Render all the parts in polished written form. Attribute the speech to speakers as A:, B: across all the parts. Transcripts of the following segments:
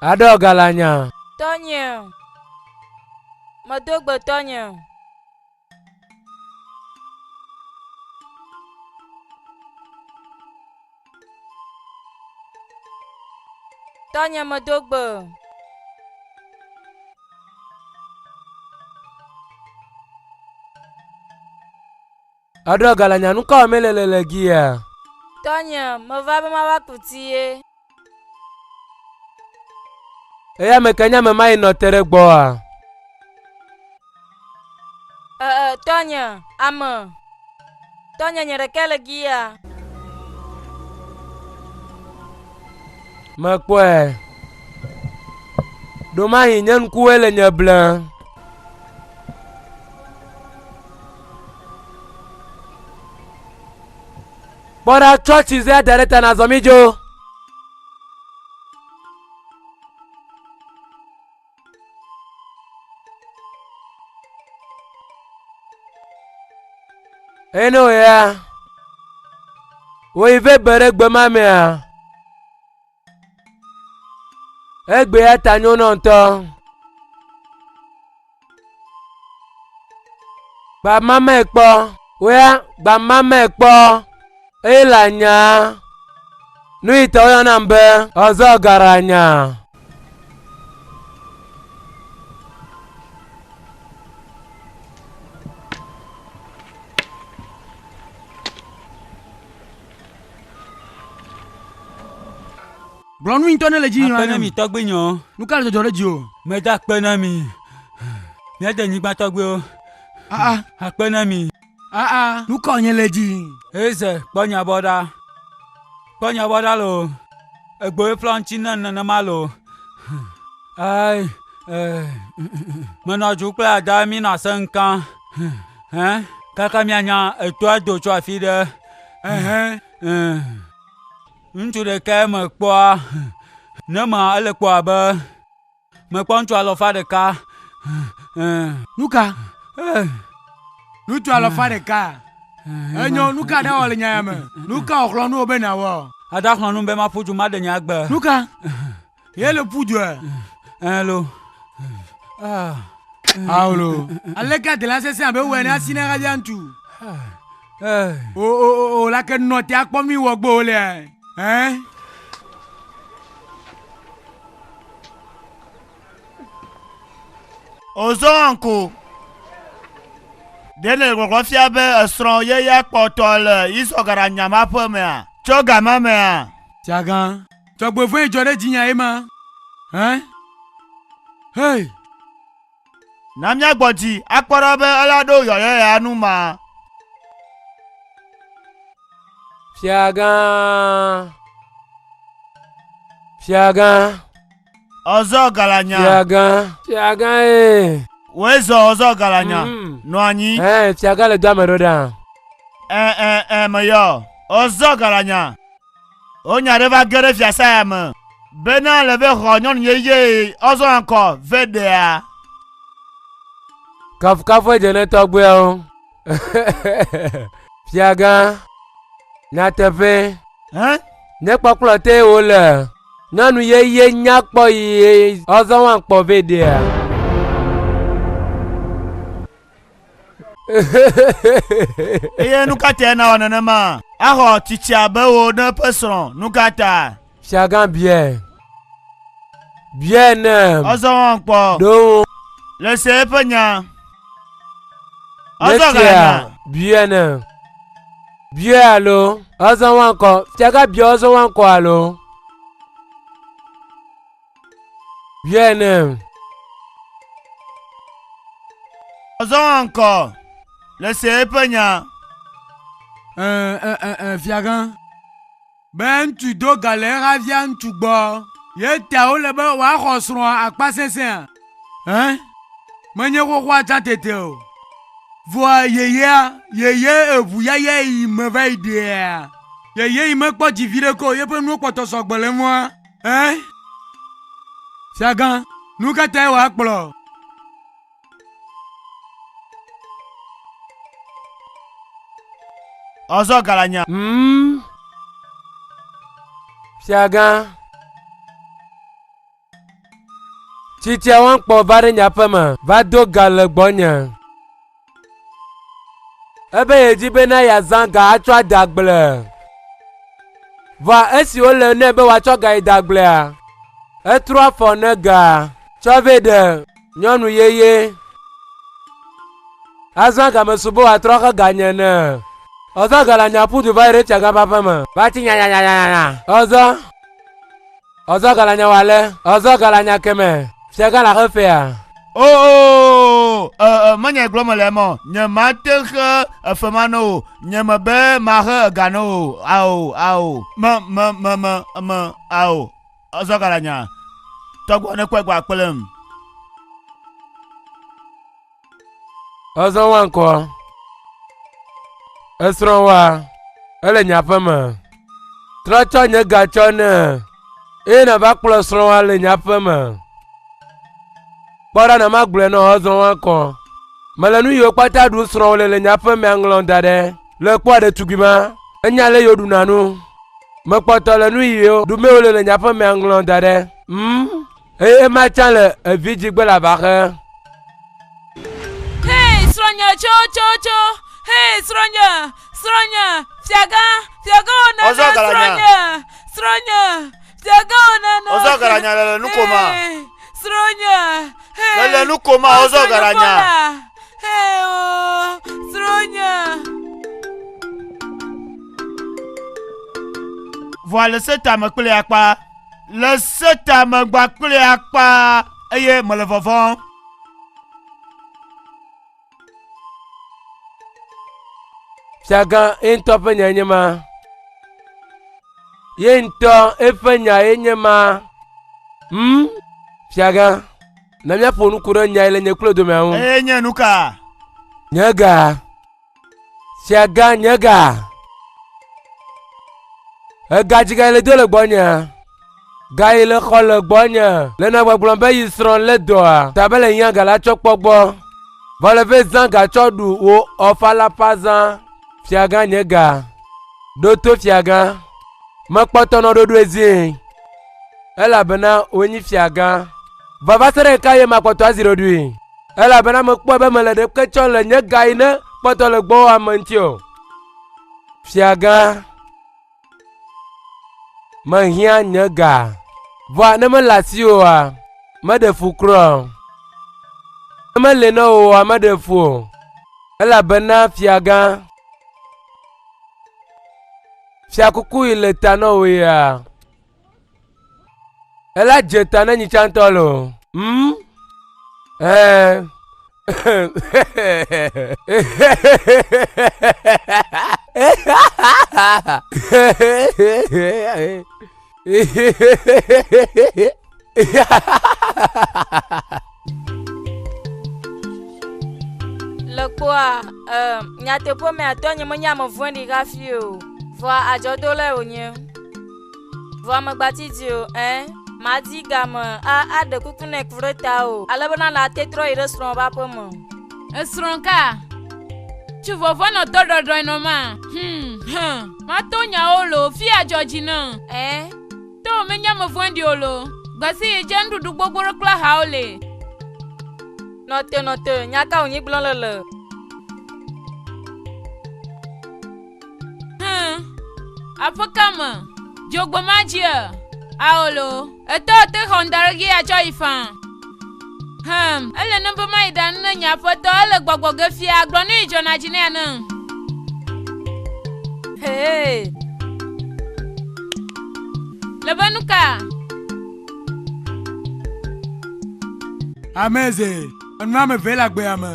A: Aɖɔ galanya.
B: Tɔnye. Medo gbe tɔnye. Tɔnye medo gbe.
A: Aɖɔ galanya nu ka wɔm le le gia?
B: Tɔnye, meva be mava ku ti ye.
A: Eya me ke nye ame ma yi nɔ te ɖe gbɔa?
B: Ee, tɔnye, ame. Tɔnye nye ɖeka le gia.
A: Mekpɔe. Ɖomahi nye ŋkuwoe le nye blem. Kpɔ ɖa, tsɔ tsizea da ɖe ta nazɔ mí dzo. Eye ne wòya, wòyi vɛ be ɖe gbe ma mea, egbea ta nyo nɔ ŋutɔ. Gba mamae kpɔ, woya gba mamae kpɔ eye le anya. Nu yi ta woyɔnam be ɔzɔ garanya.
C: Gblɔ nu ŋutɔ ne le dzi
D: Akpe na mi tɔgbi nyɔ.
C: Nu ka le dzɔdzɔ ɖe dziwò?
D: Meda akpe na mi. Mía denyigba tɔgbiwo.
C: Aa.
D: Akpe na mi.
C: Aa. Nu ka wònye le dzi?
D: Eze, kpɔ nya bɔ ɖa. Kpɔ nya bɔ ɖa loo. Egboe ƒlɔ ŋuti ne nenema loo. Ai, eh, menɔ du kple ada mi nɔ asem kã. Hɛn, kaka mianya etoa do tso afi ɖe.
C: Ɛhɛn.
D: Ŋutsu ɖekae mekpɔa, ne ma ele kpɔ abe mekpɔ ŋutsu alafa ɖeka.
C: Nu ka? Ŋutsu alafa ɖeka? Enyo, nu ka ɖawɔ le nya ya me? Nu ka wòxlɔ̃ nu wò be nàwɔ?
D: Ada xlɔ̃ num be maƒu du maɖe nye agbe.
C: Nu ka? Ye le ƒu dua?
D: Ẽ lo.
C: Ao lo. Aleke adela sesẽ abe wò ene asi na ɣaɖia ŋutsu? O o o o la ke nɔ te akpɔ mi wɔ gbɔ wolea? Ẽ?
E: Ozɔ ŋku. Ɖe nèle gbɔgblɔ fia be esrɔ̃ yeyea kpɔtɔ le Isɔgara nyama ƒe mea? Tso gama mea?
C: Fiagã, dzɔgbevɔ̃e dzɔ ɖe dzinye ema. Ẽ? Hei!
E: Na míagbɔ dzi akpɔ ɖa be ela ɖo yɔyɔ ya nu ma.
A: Fiagã! Fiagã!
E: Ɔzɔ galanya.
A: Fiagã! Fiagã ee!
E: Wòe zɔ ɔzɔ galanya.
A: Mm.
E: Nɔ anyi.
A: Ɛ fiagã le do ame ɖo ɖa.
E: Ɛ ɛ ɛ meyɔ. Ɔzɔ galanya. Wonya ɖe va ge ɖe fiasa ya me bena le ve xɔ nyɔnu yeye ɔzɔ ŋkɔ ve ɖea.
A: Kafukafu dze ne tɔgbuiawo. Fiagã, nyateƒe.
E: Hẽ?
A: Nye kpɔkplɔ tee wole. Nyɔnu yeye nyakpɔ yi ɔzɔ ŋkɔ ve ɖea.
E: Eye nu ka tae nawɔ nenema? Axɔ tsitsi abe wò ne ƒe srɔ̃. Nu ka ta?
A: Fiagã biae. Biae ne.
E: Ɔzɔ wɔn kpɔ.
A: Ɖo ŋu.
E: Le se eƒe nya. Ɔzɔ
A: Netia,
E: ganya.
A: biae ne. Biae alo. Ɔzɔ wɔn kɔ. Fiagã bia ɔzɔ wɔn kɔ alo. Biae ne.
E: Ɔzɔ ŋkɔ le se eƒe nya.
C: Ɛ, ɛ, ɛ, ɛ, fiagã. Be ŋutsu do ga le ehavia ŋutsu gbɔ. Ye ta wole be wòaxɔ srɔ̃a akpa sesẽa? Ɛ? Menye xoxoa tsã tete o. Vɔa yeyea, yeye eʋu yaya yi me va yi ɖea. Yeye yi mekpɔ dzi viɖe ko o, yeƒe nuwo kpɔtɔ sɔgbɔ le eŋua. Ɛ? Fiagã, nu ka tae wòakplɔ?
E: Ɔzɔ galanya.
A: Mm. Fiagã. Tsitsia wɔn kpɔ va ɖe nye aƒe me va do ga le gbɔnye. Ebe yedi bena yeazã ga atsɔ ade agble. Vɔa esi wole nɛ be wòatsɔ ga yi de agblea, etrɔ afɔ ne ga tsɔ vɛ ɖe nyɔnu yeye. Azã game su be wòatrɔ xe ganye ne. Ɔzɔ ga le anya ƒu du va yi ɖe fiagã ƒe aƒe me. Va tsi nyanyanyanyanya. Ɔzɔ. Ɔzɔ ga le anya wɔ ale. Ɔzɔ ga le anya keme. Fiagã le axe fea.
E: O o e e menye gblɔ mele eme o. Nye mate xe efe ma ne o. Nye me be maxe ega ne o. Ao ao. Me me me me me ao. Ɔzɔ ga le anya. Tɔgbɔ ne kpɔe gba kplem.
A: Ɔzɔ wa ŋkɔ. Esrɔ̃ wa. Ele nye aƒe me. Trɔ tsɔ nye ga tsɔ ne. Eye nava kplɔ srɔ̃ wa le nye aƒe me. Kpɔ ɖa na magblɔe nɔ ɔzɔ wa ŋkɔ. Mele nu yiwo kpata ɖum srɔ̃wò le le nye aƒe mea ŋlɔm da ɖe. Le kpɔa ɖetugbui ma, enya ale yi woɖuna nu. Mekpɔtɔ le nu yiwo ɖumee wole le nye aƒe mea ŋlɔm da ɖe. Hmm. Eye ema tsã le evi dzigbe le aʋaxe.
B: Hei, srɔ̃nye, tso, tso, tso! Hei, srɔ̃nye, srɔ̃nye, fiagã, fiagã wò nana,
E: Ɔzɔ galanya.
B: srɔ̃nye, srɔ̃nye, fiagã wò nana.
E: Ɔzɔ galanya le le nu koma.
B: Hei, srɔ̃nye, hei.
E: Le le nu koma, ɔzɔ
B: srɔ̃nye
E: galanya.
B: kpɔ ɖa. Hei, o, srɔ̃nye.
E: Vɔa le se tame kple akpa. Le se tame gba kple akpa eye mele vɔvɔ̃m.
A: Fiagã ye ŋutɔ ƒe nya nye ma. Ye ŋutɔ eƒe nya ye nye ma. Hmm? Fiagã, na míaƒo nu ku ɖe nya yi le nye kple domea ŋu.
E: Eye nye nu ka?
A: Nye ga. Fiagã, nye ga. Ega dzi ga yi le do le gbɔnye. Ga yi le xɔ le gbɔnye. Le nɔ gbɔgblɔm be yi srɔ̃ lé dɔa. Ta be le hiã ga la tsɔ kpɔ gbɔ. Vɔ le vɛ zã ga tsɔ ɖu wò ɔfala ƒe azã. Fiagã nye ga. Ɖo to fiagã. Mekpɔtɔ nɔ ɖoɖoe zie. Elabena wònyi fiagã. Vɔ va se ɖe ɣeka ye makpɔtɔ azi ɖoɖoe. Elabena mekpɔe be mele ɖeke tsɔ le nye ga yi ne kpɔtɔ le gbɔwò ame ŋuti o. Fiagã. Mehiã nye ga. Vɔa ne mele asiwò oa, meɖe fu kura o. Ne meli na wò oa, meɖe fu o. Elabena fiagã, fiakuku yi le ta na wò ya, ela dze ta na nyitsa ŋutɔ loo. Hmm? Ɛɛ.
B: Le kpoa, e, nyateƒe mea tɔnye menye ame vɔ̃ɖi hafi o. Vɔa adzɔdolae wònye. Vɔa megbati di o, ɛ. Madi game a aɖe kuku nɛ ku ɖe ta o. Ale bena nàte trɔ yi ɖe srɔ̃wò ƒe aƒe me.
F: Esrɔ̃ ka? Tsu vɔvɔ nɔ tɔ ɖɔɖɔe nɔ ma. Hmm, hmm. Mato nyawo lo, fi adzɔ dzi na.
B: Ɛ.
F: To menye ame vɔ̃ɖi o lo. Gbesi yi dze nuɖuɖu gbogbo ɖe kple ahawo le.
B: Nɔ te nɔ te, nya ka wònyi gblɔm le le?
F: Hmm. Aƒe ka me? Dzogbe ma dzia? Ao lo. Etɔ te xɔ ŋda ɖe ge atsɔ yi faa. Hmm. Ele ne be mayi ɖa nu ne nye aƒetɔ ele gbɔgbɔ ge fia gblɔ nu yi dzɔna dzi nɛ ne.
B: Hee.
F: Le be nu ka?
C: Ameze, enu ame eve le agbea me.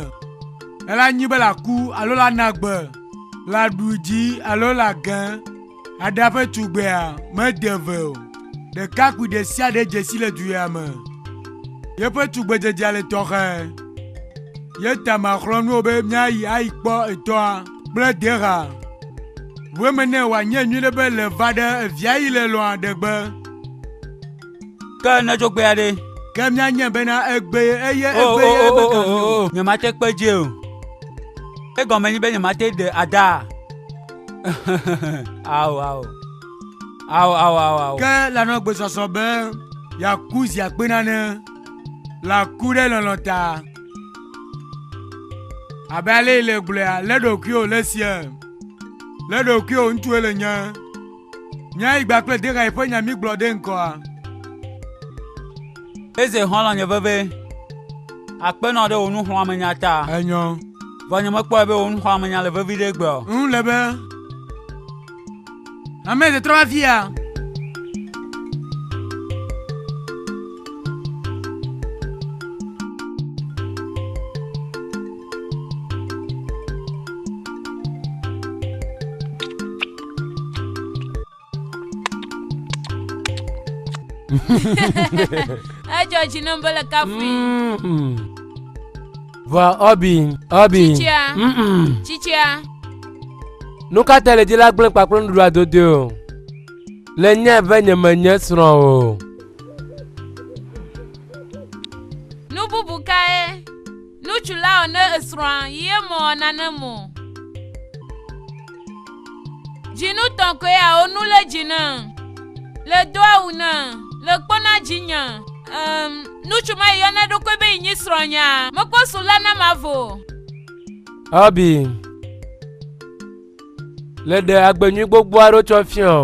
C: Ela nyi be la ku alo la na agbe, la ɖu dzi alo la gẽ. Aɖa ƒe tugbea mede ve o. Ɖekakpui ɖe sia ɖe dze si le du ya me. Yeƒe tugbedzedzea le tɔxɛ. Ye ta maxlɔ̃ nu wò be míayi ayi kpɔ etɔa kple deha. Ʋu eme nɛ wòanye nyui ɖe be le va ɖe evia yi le lɔ̃a ɖe gbe.
D: Ke ne dzogbea ɖe.
C: Ke míanye bena egbe eye
D: O
C: egbe
D: o
C: ye
D: o
C: ebe
D: o
C: ka
D: o o nyemate kpe dzi o. Egɔme nyi be nyemate ɖe ada. Ao ao. Ao ao ao ao.
C: Ke lanɔ gbesɔsɔ be yeaku zi akpe nane. La ku ɖe lɔlɔ̃ ta. Abe ale yi le gblɔea, lé ɖokuiwò le sie. Lé ɖokuiwò ŋutsue le nye. Mía yi gba kple Deha yi ƒe nya mi gblɔ ɖe ŋkɔa.
D: Eze xɔlɔ̃ nye veve. Akpe nɔ ɖe wò nuxlɔ̃amenya ta.
C: Enyo.
D: Vɔ nye mekpɔe be wò nuxlɔ̃amenya le vevi ɖe egbe o.
C: Ŋu le be. Ame ɖe trɔ va fia.
F: Edzɔ dzi nam be le kafui.
A: Vɔ ɔbi, ɔbi.
F: Tsitsia. Tsitsia.
A: Nu ka ta le dzi la gblẽ kpakple nuɖuɖua dodoe o? Le nye be nyemenye srɔ̃ o.
F: Nu bubu kae ŋutsu la wɔ ne esrɔ̃a yi eme wɔ nane mo? Dzinu tɔ̃ koe awo nu le dzi ne, le do awu ne, le kpɔna dzinye. Um, ŋutsu ma yi yɔna eɖokui be yi nyi srɔ̃nyea, mekpɔ su la na mavo.
A: Ɔbi, le ɖe agbe nyui gbogbo aɖewo tsɔ fiɔ.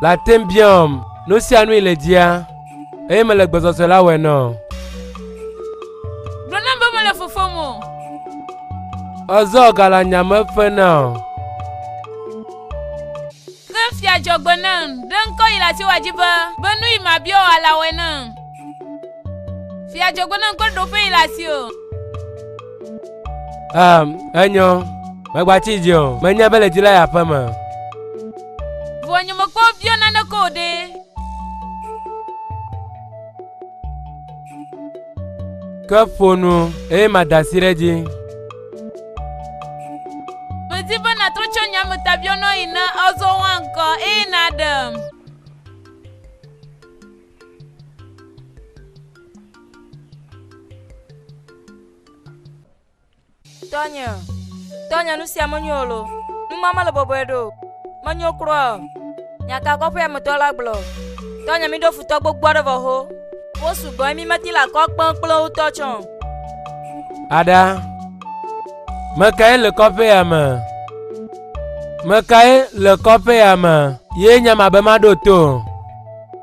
A: Le ate ŋu biam nu sia nu yi le dzia, eye mele gbesɔsɔ la wɔe nɔ.
F: Gblɔ nam be mele fofom o.
A: Ezɔ gala nyame fe na o.
F: Ke fia dzɔgbe nam, ɖe ŋkɔ yi le asiwòa dzi be, be nu yi mabiɔ wò ala wɔe nam. Fia dzɔgbe nam kple ɖoƒe yi le asiwò.
A: Um, enyo. Megbatsi dzi o. Menya be le dzi la yi aƒe me.
F: Vɔ nyemekpɔ biɔ naneke o ɖe.
A: Ke ƒo nu eye mada asi ɖe edzi.
F: Medi be nàtrɔ tso nya me tabiɔnɔ yi na ɔzɔ wa ŋkɔ eye nàɖem.
B: Tɔnye, tɔnye nu sia menyo o lo. Nu ma mele bɔbɔe ɖo. Menyo kura o. Nya ka kɔƒea me tɔ la gblɔ? Tɔnye mi ɖo futɔ gbogbo aɖe vɔ xo. Wo sugbɔ ye mi meti le akɔ kpem kple wo tɔ tsɔ.
A: Aɖa, me kae le kɔƒea me? Me kae le kɔƒea me? Ye nya ma be maɖo to.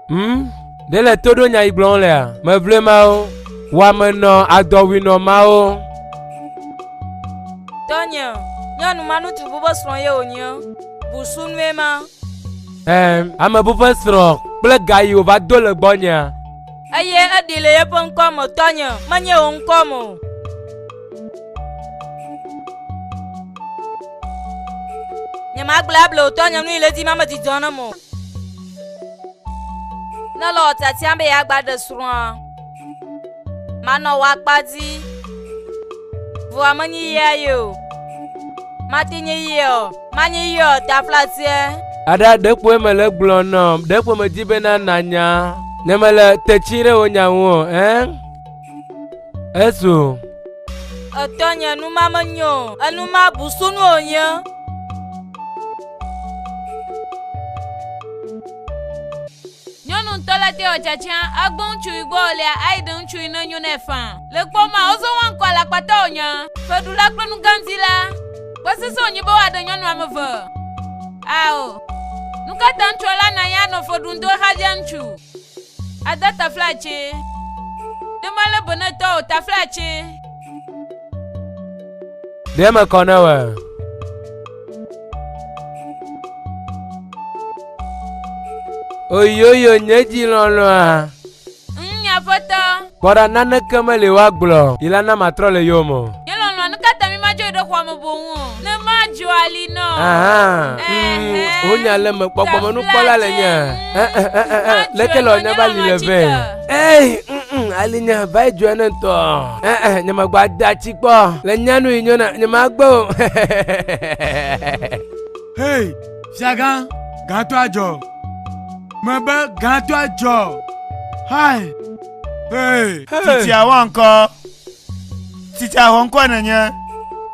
A: Hmm? Ɖe le to ɖo nya yi gblɔm lea? Mevloe mawo, wɔamenɔ adɔwuinɔ mawo.
B: Tɔnye, nyɔnu ma ŋutsu bu be srɔ̃ ye wònye. Busunue ma.
A: Ɛ̃, ame bu ƒe srɔ̃ kple ga yi wòva do le gbɔnyea.
B: Eye eɖi le yeƒe ŋkɔ me, tɔnye, menye wò ŋkɔ me o. Nyemagblɔe able o, tɔnye, nu yi le edzi ma medzidzɔ nam o. Ne le wɔ tiatia be yeagba ɖe srɔ̃a, manɔ wò akpa dzi. Vɔa menyi yia ye o. Mate nye yia o. Manyi yia o, taflatse.
A: Aɖa ɖekpoe mele gblɔ nɔ, ɖekpoe medi bena nanya. Ne mele tetsi ɖe wò nya ŋu o, ɛ? Esu.
B: Etɔnye, nu ma menyo o. Enu ma busunu wònye.
F: Nyɔnu ŋutɔ la te wɔ tiatia agbɔ ŋutsu yi gbɔ wòlea ayi ɖe ŋutsu yi ne nyo nɛ faa. Le kpɔ ma, wozɔ woa ŋkɔ alakpatɔ wònye, feɖula kple nugãdila. Kpɔsesẽ wònye be woaɖe nyɔnu ame eve. Ao. Nu ka ta ŋutsua la nɔ anyi anɔ fe ɖum do exavia ŋutsu? Ada taflatse. Ne malé be ne tɔ o taflatse.
A: Ɖe eme kɔ ne wɔ. Oyoyo nye dzi lɔlɔa.
F: Nye aƒetɔ.
A: Kpɔ ɖa naneke meli woagblɔ yi la na matrɔ le yowòme o.
F: Nye lɔlɔ̃a, nu ka ta mi madzoe ɖe xɔa me boŋ o? Ne madzo ali nɔ.
A: Aha, wò nya le eme, gbɔgbɔmenukpɔla le nye. Leke le wònya be ali le vɛ? Ei, ali nye va yi dzoe ne ŋutɔ. Nye megba de atsi kpɔ. Le nya nu yi nyo na, nye magbe o.
C: Hey, fiagã, gãtɔ adzɔ. Mebe gãtɔ adzɔ. Hi. Hey.
E: Titsia wa ŋkɔ. Titsia xɔ ŋkɔ nenye.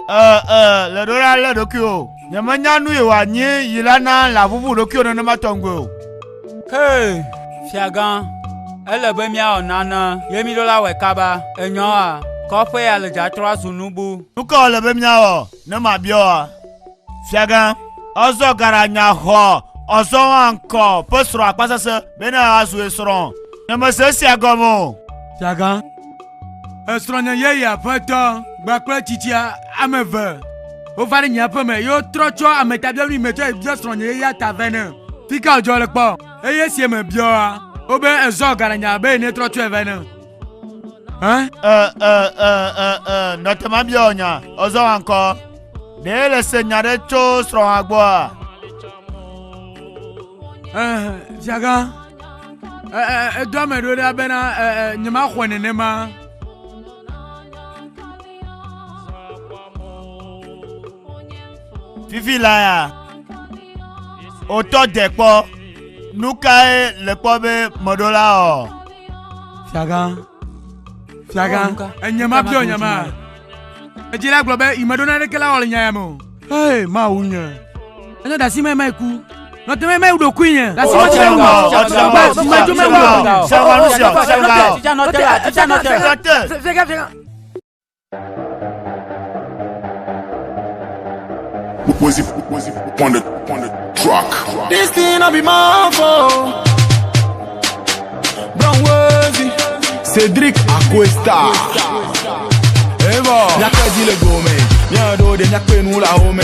E: Ee, ee, le ɖo la lé ɖokuiwò. Nyemenya nu yi wòanyi yi la na le aʋuʋu ɖokuiwò nenema tɔŋgbe o.
D: Hey! Fiagã, ele be míawɔ nane ye mi ɖo la wɔe kaba. Enyɔa, kɔƒe ya le dzatrɔ azu nubu.
E: Nu ka wòle be míawɔ ne mabiɔa? Fiagã, ɔzɔ gaɖanya xɔ ɔzɔ wa ŋkɔ ƒe srɔ̃ akpasese bena azu esrɔ̃. Nye mese esia gɔme o.
C: Fiagã, esrɔ̃nye yeye aƒetɔ gba kple tsitsia ame eve. Wova ɖe nye aƒe me ye wotrɔ tsɔ ametabianu yi me tsɔ yi biɔ srɔ̃nye yeyea ta vɛ ne. Fi ka wòdzɔ le kpɔ? Eye esi me biɔa, wobe ezɔ gaɖanya be ne trɔ tsɔe vɛ ne. Hã?
E: E e e e e nɔte ma biɔ nya ɔzɔ wa ŋkɔ. Ɖe le se nya ɖe tso srɔ̃a gbɔa?
C: Eh, fiagã, e e edo ame ɖo ɖa bena e e nye ma xɔe nenema.
E: Fifi la ya, wòtɔ de kpɔ. Nu kae le kpɔ be meɖo la wɔ?
C: Fiagã, fiagã,
D: Oh, nuka?
C: enye ma
D: Nuka
C: biɔ
D: ma
C: nye
D: do
C: ma.
D: ŋuti
C: Edzi la gblɔ be yi meɖo naneke la wɔ le nya ya me o. Hey, mawu nye. Enye dasi me ma ku. Nɔte me ma yi ɖokui nye. Dasi me
E: Ɔtsi
C: ma
E: ŋgɔ, ɔtsi ŋgɔ,
C: ŋgɔ,
E: ɔtsi ŋgɔ, fiagã nu sia, fiagã.
D: Titsa nɔte la, titsa nɔte.
E: Nɔte.
C: Fiagã, fiagã.
G: Was it on the truck?
H: This thing I be my fault. Brown Worthy.
I: Cédric Akwesta. Evo, miakpe le gome, miaɖo ɖe miakpe nu le ahome.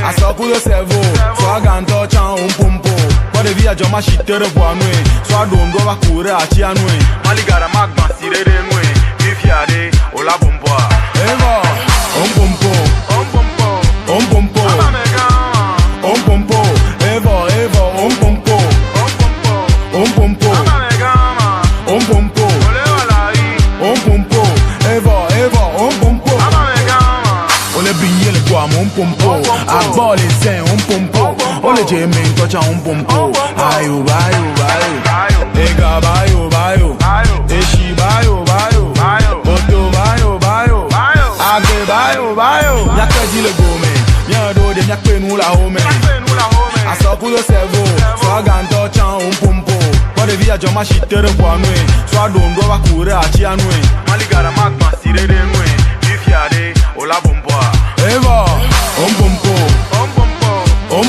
I: Asɔku ɖe cerveau, sɔ agantɔ tsã ompompo. Kpɔ ɖevi adzɔ ma si te ɖe ʋɔa nue, sɔ aɖoŋɖo va ku ɖe atsia nue. Maligara ma gbã si ɖe ɖe nue, fifia ɖe wòla bomboa. Evo, ompompo, ompompo, ompompo, evo evo ompompo, ompompo, ompompo. On pompo, evo, evo, on pompo. On les briller le quoi, mon pompo. À bord les seins, on pompo. On les jemmen, touch on pompo. Ayo, bayo, bayo. Ega, bayo, bayo. Eshi, bayo, bayo. Oto, bayo, bayo. Agbe, bayo, bayo. Miakpe le gome, miaɖo ɖe miakpe nu le ahome. Asɔku ɖe cerveau, sɔ agantɔ tsã on pompo. Kpɔ ɖevi adzɔ ma si te ɖe ʋɔa nue, sɔ aɖoŋɖo va ku ɖe atsia nue. Maligara ma gbã si ɖe ɖe nue, fifia ɖe wòla bomboa. Evo, on pompo, on pompo, on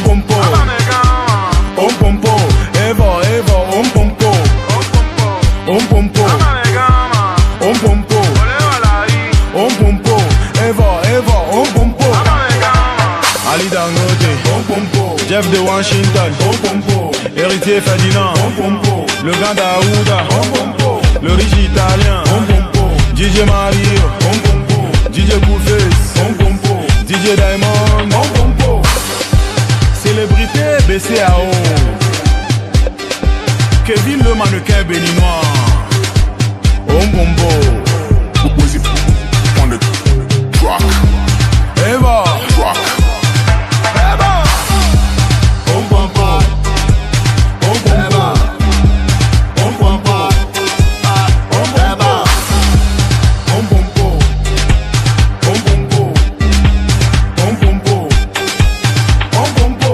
I: pompo, evo evo on pompo, on pompo, on pompo, on pompo, evo evo on pompo. Ali Dangote, on pompo, Jeff de Washington, on pompo, Héritier Ferdinand, on pompo, le grand Daouda, on pompo, le riche italien, on pompo, DJ Mario, on pompo, DJ Bouffes, on pompo, DJ Diamond, on pompo, Célébrité BCAO, Kevin le mannequin béninois, on pompo,
G: Was it on the truck?
I: Eva,
G: Truck.
I: On pompo, on pompo, on pompo, on pompo, on pompo, on pompo, on pompo, on pompo.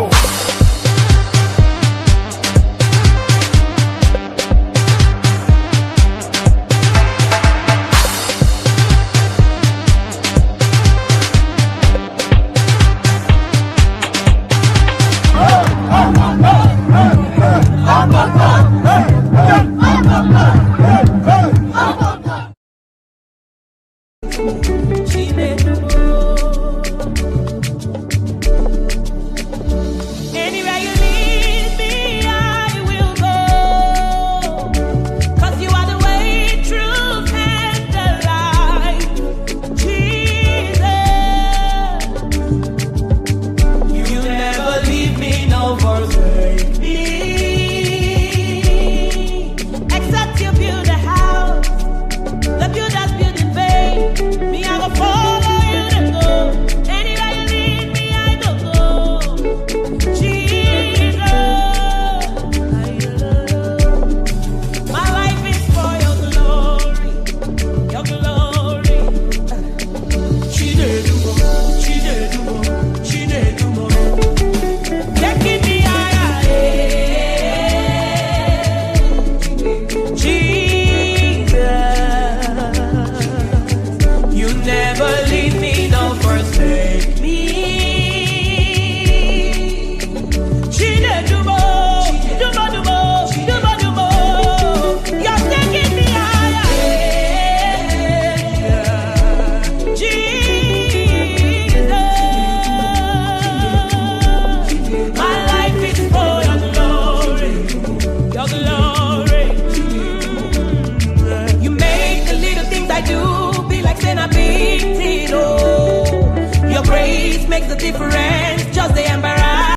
J: makes the difference. Just the embarrass.